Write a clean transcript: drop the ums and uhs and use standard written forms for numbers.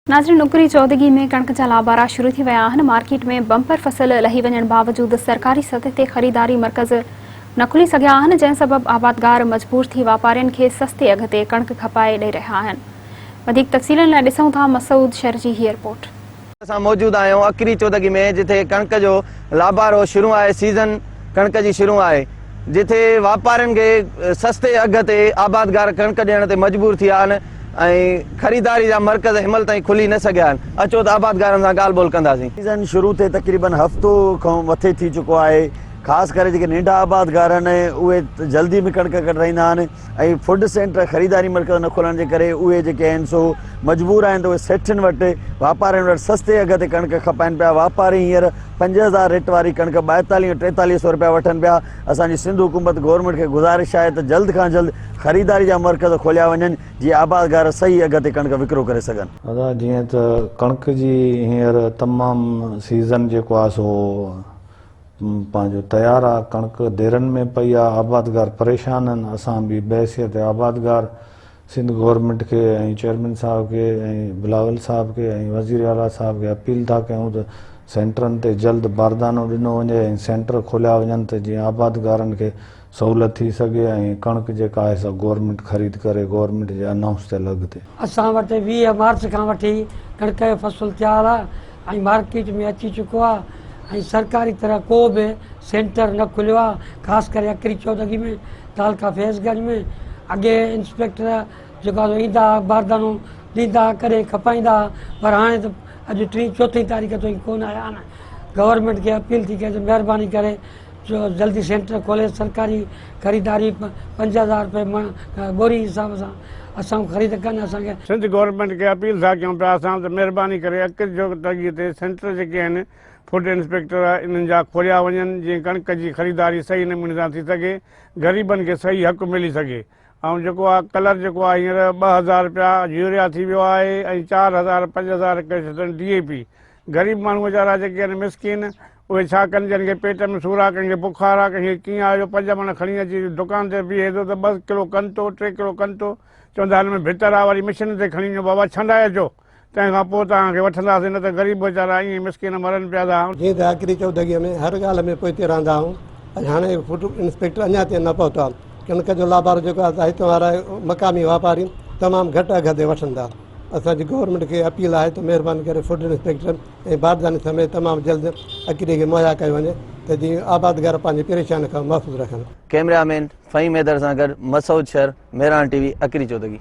ناظرين اڪري چودڳي ۾ ڪڻڪ جا لابارا شروع ٿي ويا آهن، مارڪيٽ ۾ بمپر فصل لهي وڃڻ باوجود سرڪاري سطح تي خريداري مرڪز نه کلي سگهيا آهن، جنهن سبب آبادگار مجبور ٿي واپارين کي سستي اگهه تي ڪڻڪ کپائي ڏئي رهيا آهن. وڌيڪ تفصيلن لاء ڏسون ٿا مسعود شر جي هي رپورٽ. اسان موجود آهيون اڪري چودڳي ۾ جتي ڪڻڪ جو لابارو شروع آهي سيزن ڪڻڪ جي شروع آهي جتي واپارين کي سستي اگهه تي آبادگار ڪڻڪ ڏيڻ تي مجبور ٿي ويا آهن ۽ خريداري جا مرڪز هنمهل تائين کلي نه سگهيا آهن، اچو ته آبادگارن سان ڳالهه ٻولهه ڪنداسين. سيزن شروع ٿئي تقريبن هفتو کان مٿي ٿي چڪو آهي، خاص ڪري جيڪي ننڍا آبادگار آهن اهي جلدي ۾ ڪڻڪ ڪڍرائيندا آهن ۽ فوڊ سينٽر خريداري مرڪز نه کلڻ جي ڪري اهي جيڪي آهن سو مجبور آهن ته اهي سيٺين وٽ واپارين وٽ سستي اگهه تي ڪڻڪ کپائين پيا، واپاري هينئر 5000 ريٽ واري ڪڻڪ 42 ۽ 43 سو رپيا وٺن پيا، اسان جي سنڌ حڪومت گورنمينٽ کي گذارش آهي ته جلد کان جلد خريداري جا مرڪز کوليا وڃن جيئن آبادگار صحيح اگهه تي ڪڻڪ وڪرو ڪري سگهن. ادا جيئن ته ڪڻڪ جي هينئر تمام سيزن جيڪو آهي سو پنهنجو تيار آهي ڪڻڪ ديرن ۾ پئي آهي آبادگار پريشان آهن اسان به بحيثيت آبادگار سنڌ گورنمينٽ کي ۽ چيئرمين صاحب کي ۽ بلاول صاحب کي ۽ وزير اعليٰ صاحب کي اپيل ٿا ڪيون ته سينٽرن تي جلد باردانو ڏنو وڃي ۽ سينٽر کوليا وڃن ته جيئن آبادگارن کي سهولت ٿي سگهي ۽ ڪڻڪ جيڪا آهي سا گورنمينٽ خريد ڪري گورنمينٽ جي انائونس ٿيل اگهه تي. اسان وٽ 20 مارچ کان وٺي ڪڻڪ جو فصل تيار آ ۽ مارڪيٽ ۾ اچي چڪو آ ۽ سرڪاري طرح ڪو به سينٽر نه کليو آ خاص ڪري اڪري چودڳي ۾ تعلقه فيض گنج ۾ اڳي انسپيڪٽر جيڪو آ سو ايندا ها باردانو ڏيندا ها ڪڏهن کپائيندا ها پر هاڻي ته اڄ ٽين چوٿين تاريخ تائين ڪونه آيا آهن گورنمينٽ کي اپيل ٿي ڪجي مهرباني ڪري جو جلدي سينٽر کولي سرڪاري خريداري 5000 روپيه مڻ ٻوري حساب سان اسان خريد ڪن اسان کي. سنڌ گورنمينٽ کي اپيل ٿا ڪيون پيا اسان ته مهرباني ڪري اڪر چوڌڳي تي سينٽر جيڪي آهن فوڊ انسپيڪٽر انهن جا کوليا وڃن جيئن ڪڻڪ جي خريداري صحيح نموني سان ٿي سگهي غريبن کي صحيح حق ملي سگهي ۽ جيڪو آ ڪلر جيڪو آ هينئر 2000 رپيا يوريا ٿي ويو آهي ۽ 4000 5000 ڪيو ڊي اي پي غريب ماڻهو ويچارا جيڪي آهن مسڪين اهي ڇا ڪن جن کي پيٽ ۾ سور آ ڪنهن کي بخار آ ڪنهن کي ڪيئن آ جو پنج مڻ کڻي اچي دڪان تي بيهي ٿو ته ٻه ڪلو ڪنتو ٽي ڪلو ڪنتو چوندا هن ۾ ڀتر آ وري مشين تي کڻي وڃو بابا ڇنڊائي اچو تنهن کان پوء توهان کي وٺنداسين نه ته غريب ويچارا ائين ئي مسڪين مرن پيا ٿا. جيئن ته اڪري چودڳيء ۾ هر ڳالهه ۾ پوئتي رهندا آهيون ۽ هاڻي فوڊ انسپيڪٽر اڃا تائين نه پهتو آهي. ڪڻڪ جو لابارو جيڪو آهي ته هتان وارا مقامي واپاري تمام گهٽ اگهه تي وٺن ٿا. اسان جي گورنمينٽ کي اپيل آهي ته مهرباني ڪري فوڊ انسپيڪٽر ۽ بارداني سميت تمام جلد اڪري کي مهيا ڪيو وڃي ته جيئن آبادگار پنهنجي پريشاني کان محفوظ رکن. ڪئميرا مين فهيم حيدر سان گڏ مسعود شر، مهراڻ ٽي وي، اڪري چودڳي.